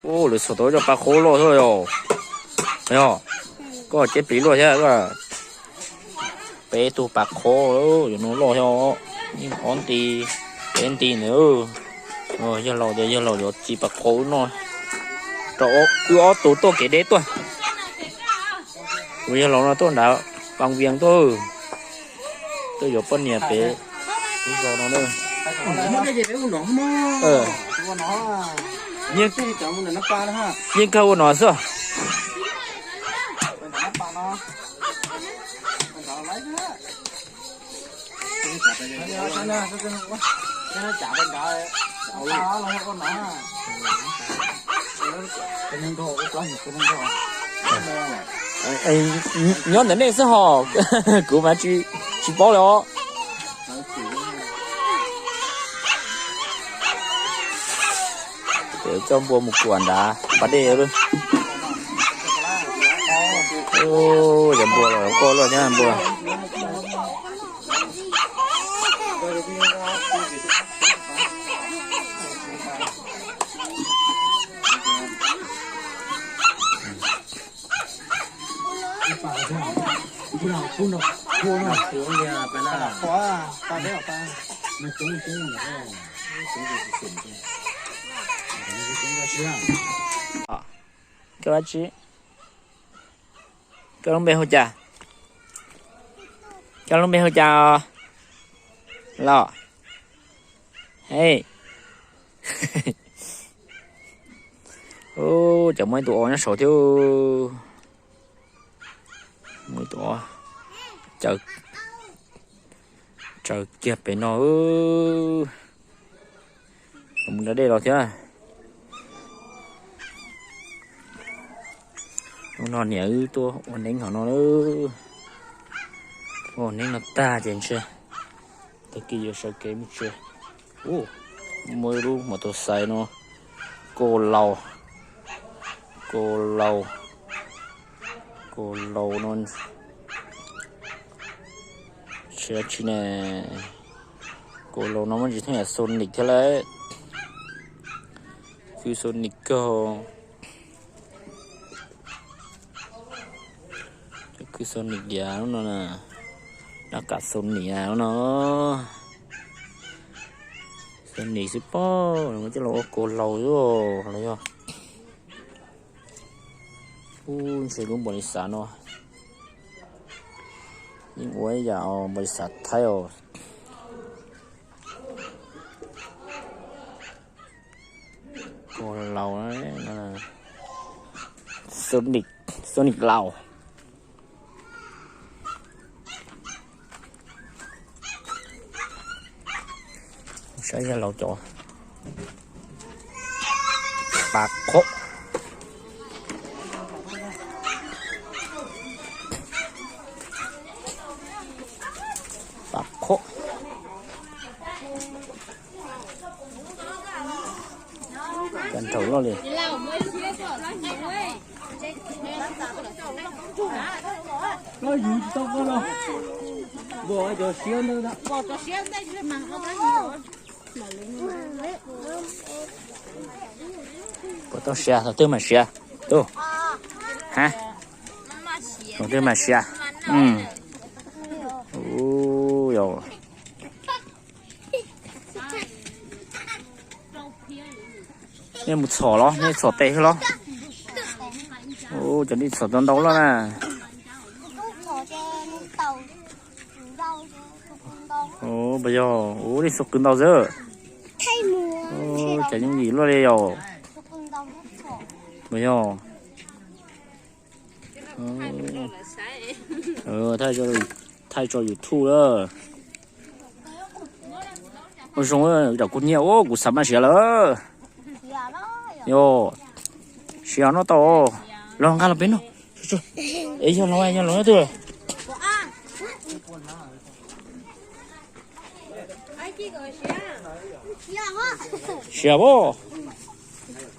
Ub, lawv txhom tau cov pas qhob loj thiab yog. Yog, koj ceb plis luaj thiab. Peb tug pas qhob, yuav no loj thiab. Yeej ob nti, peb nti ntawd. Yawg laus tias yawg laus yuav txiv pas qhob no rau wb ob tug tuaj kev deb tuaj. Kuv yawg laus no tuaj nram Paj Vias tuaj, tuaj yuav poj niam pem lub zos no na. Yeej kawg ua no xwb. Nyob ntawm nej xwb hos, kuv mas tsis paub li os. Coj npua mus kuam nrad pas dej. Cov npua los quaj luaj thiab npua. Koj dab tsi? Koj lub npe hu cas? Koj lub npe hu cas os? Los. Hej. Ub, cov muaj ib tug os nyob saud thiab. Muaj ib tug os tsaws kiag pem no. Mus da dej los thiab. Hnub no niam wb tuaj ua neeb hauv no. Ua neeb no tag ces ntshe tag kis yuav sawv kev mus tsev. Muaj ib lub mos tus xais no, kos laus, kos laus, kos laus no. Tsis dab tsi ne, kos laus no muaj ntsis thooj yam Sonic thiab lauj. Kwj Sonic kawg. Cov kwj Sonic diav lub no na, nab kam Sonic lub no. Sonic xwb pob, coj los ua kos laus xwb los yog. Ub, ntshe lub npaum li xav no yeej ua ib yam npaum li xav Thaib os. Kos laus, Sonic, Sonic laus. Saib yawg laus cov pas qhob. Pas qhob. Cov nraum loj li. Puas tau siav? Thaum twg mam siav? Tub, ha? Thaum twg mam siav? Ub, yog nej mus txhom los, nej txhom tes xwb los? Ub, cov nej txhom tau ntau loj na. Puas yog? Ub, nej txhom qws ntau xwb. Ub, cov yooj yim luaj li yog. Puas yog? Thaij tso YouTube lawm. Ua zoo, zam kuv nyiaj, kuv xav maj siav lawm. Yog, siav noj tau. Los nqa los peb noj. Es yog los, yog los nyob twg? Siav as.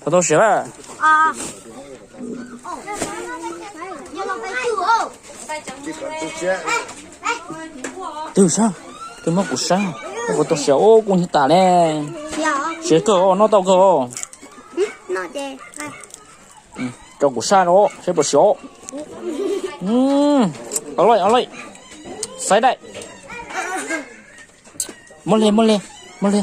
Puas tau siav lawm? Twg sab, twg muab kuv sab, puas tau siav os, kuv nyiam tas ne. Siav kawg os, noj tau kawg os. Cov kuv saj no saib puas siav. Ua li ua li, xaiv daim. Muab li muab li muab li.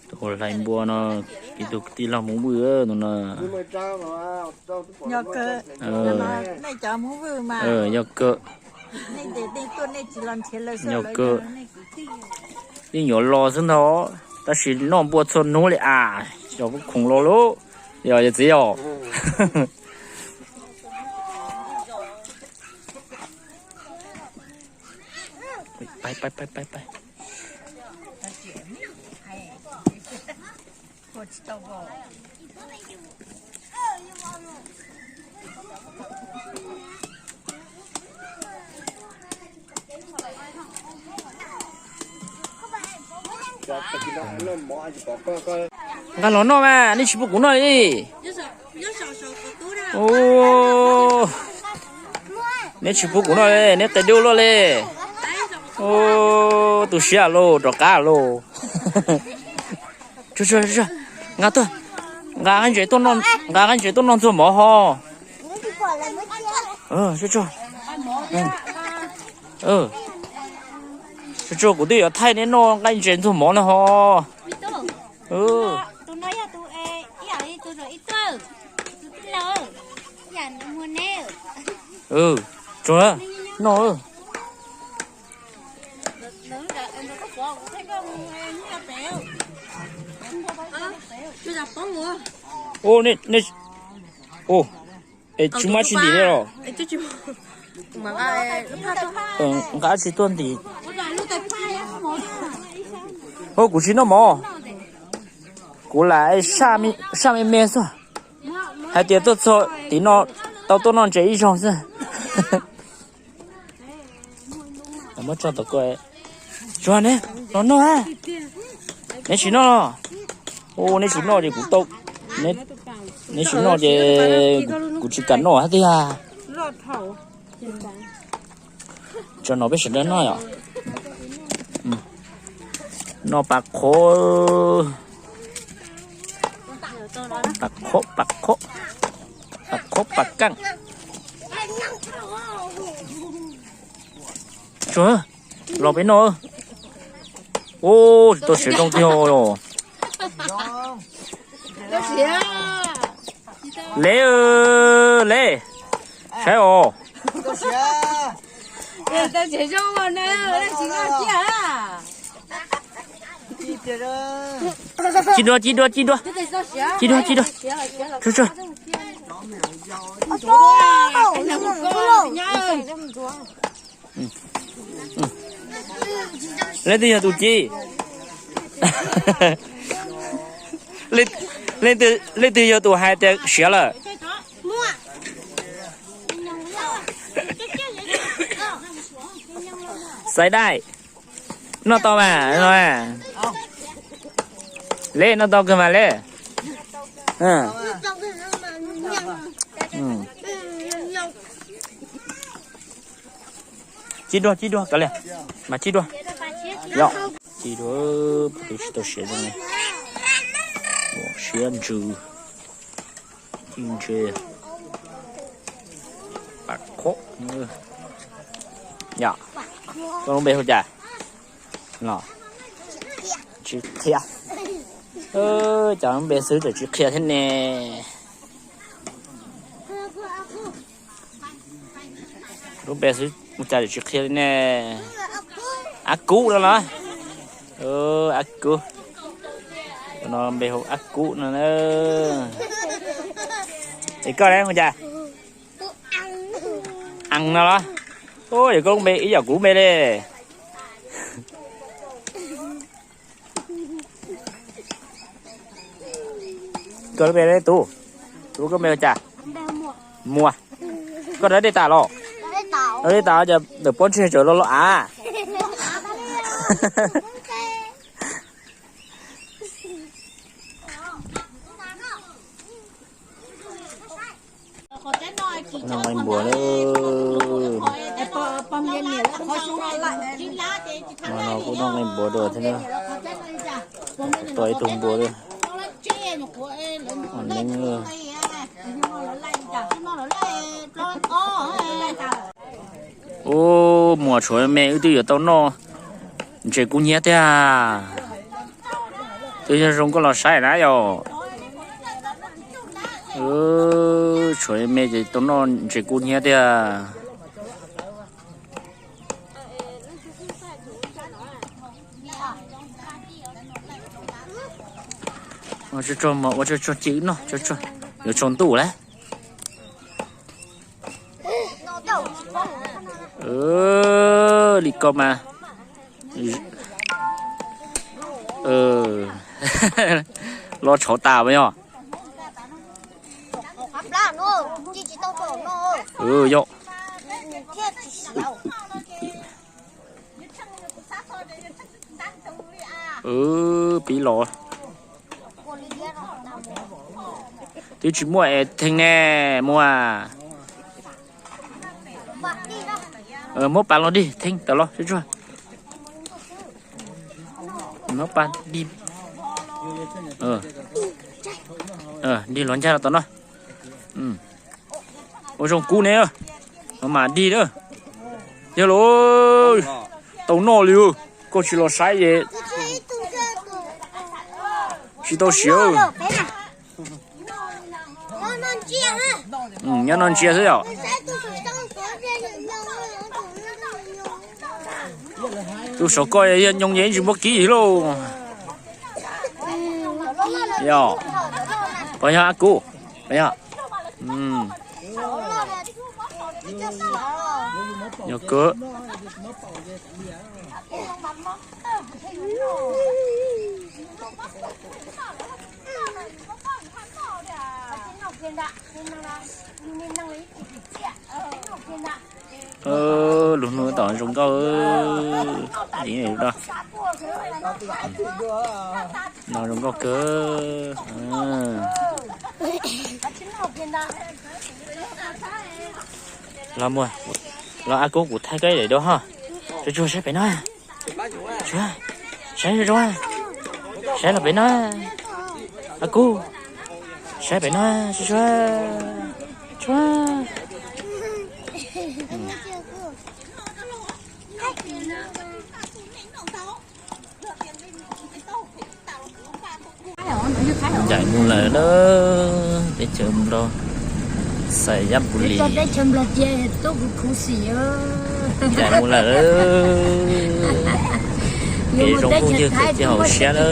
Tus hlais npua no, ib tug kwv tij laug Hmoob Vwj no. Yog kawg. Yog kawg. Yeej yuav los xwb ntag, tab sis noj npua txhua hnub li as, yog khoom los lawm, yog yog txiv yog. Pais pais pais pais pais. Nqa los noj mas, nej tsis pub kuv noj li. Neb tsis pub kuv noj li, neb qia dub luaj li. Tu siab lauj, rov qab lauj. Nqa tuaj, nqa nqaij ntses tuaj noj ntxuag mov ho. Tsuag tsuag, kuv twb yuav thaij neb noj nqaij ntses ntxuag mov no ho. Tsuag, noj. Ua, es tsis muaj tsi ntim li los? Nqa tsis tuaj ntim. Ua, kuv tsis noj mov, kuv lam saj me me xwb. Hais tias tuaj txog tim no tau tuaj noj ntses ib zaug xwb. Muab tso tom ko. Tsuag, neb los noj. Neb tsis noj los? Ua, neb tsis noj ces kuv tau, neb tsis noj ces kuv tsis kam noj hab tiag. Tso no peb sawv daws noj yom. Noj pas qhuav, pas qhuav, pas qhuav, pas qhuav pas kaj. Tsuag, los peb noj. Ua, tsis tau siav zoo tiag os. Le, le, saib os. Ci dua, ci dua, ci dua. Ci dua, ci dua. Tsuag, tsuag. Leej twg yog tus ci? Leej twg yog tus hais tias siav lawm? Xaiv daim. Noj tau mas. Le, noj tau kawg mas le. Ci dua, ci dua, kav liam, mas ci dua. Yog, ci dua, tus tsis tau siav zoo li. Siav ntsws, ci ntses, pas khob. Yog, koj lub npe hu cas? Tsis qhia. Cov lub npe xwb tseem tsis qhia thiab ne. Lub npe xwb ua cas tsis qhia li ne. Ab Kub no los? Ab Kub. Tus no npe hu Ab Kub no na. Es koj ne hu cas? Ees no los? Yog koj lub npe ib yam kuv lub npe li. Koj lub npe li tub? Tub, koj npe hu cas? Muas, koj rau dej tas los? Rau dej tas ces ntawm pob ntseg tseem los los av. Noj nqaij npua lawm. Hmo no kuj noj nqaij npua dua thiab na. Tua ib tug npua lawm. Neeb. Ub, muas tshuav me wb twb yuav tau noj ntses kub hnyiab tiag. Twb yog zoo koj los saib na yom. Tshuav me ces tau noj ntses kub hnyiab tiag. Ua tsuag tsuag mas ua tsuag tsuag cia wb noj, yuav tsaus ntuj lawm. Li ko mas. Los tshauv tas mas yog. Yog. Pib los. Twb tsis muaj es theej ne, muab, muab pas los dig theej tawm los tsuag tsuag. Muab pas dig, dig los ncaj los tom no. Ua zoo kub ne, no mas dig na. Yog los, tau noj li, koj tsis los saib es tsis tau siav. Nyob no ntsia xwb yom. Tus saum koj yog nyob yeej tsis muaj kib lauj. Yog, puas yog Ab Kub? Puas yog? Yog kawg. Lub hnub tom zoo nkauj. No zoo nkauj kawg. Los muag, los Ab Kub kuv thaij koj ib daim duab ho. Tsuag tsuag saib pem no. Saib, saib los pem no. Ab Kub, saib pem no, tsuag tsuag. Tsuag. Ncaim mus lawm na, teb chaws Nplog, Xayabuli. Ncaim mus lawm. Kev zoo nkauj ywg kawm tij hauv siab na,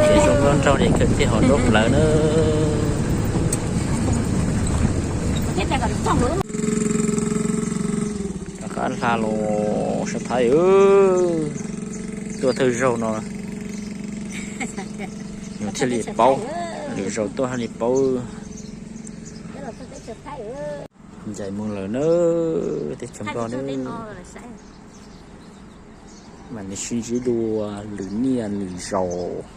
kev zoo nkauj nraug li kawm tij hauv nruab plawv na. Rov qab hla los sab Thaib, tuaj thawj zaug no nws thiaj li paub, lwm zaus tuaj thiaj li paub. Ncaim mus lawm na, teb chaws Nplog na. Mas nws sib ntsib dua lwm niaj lwm zaus.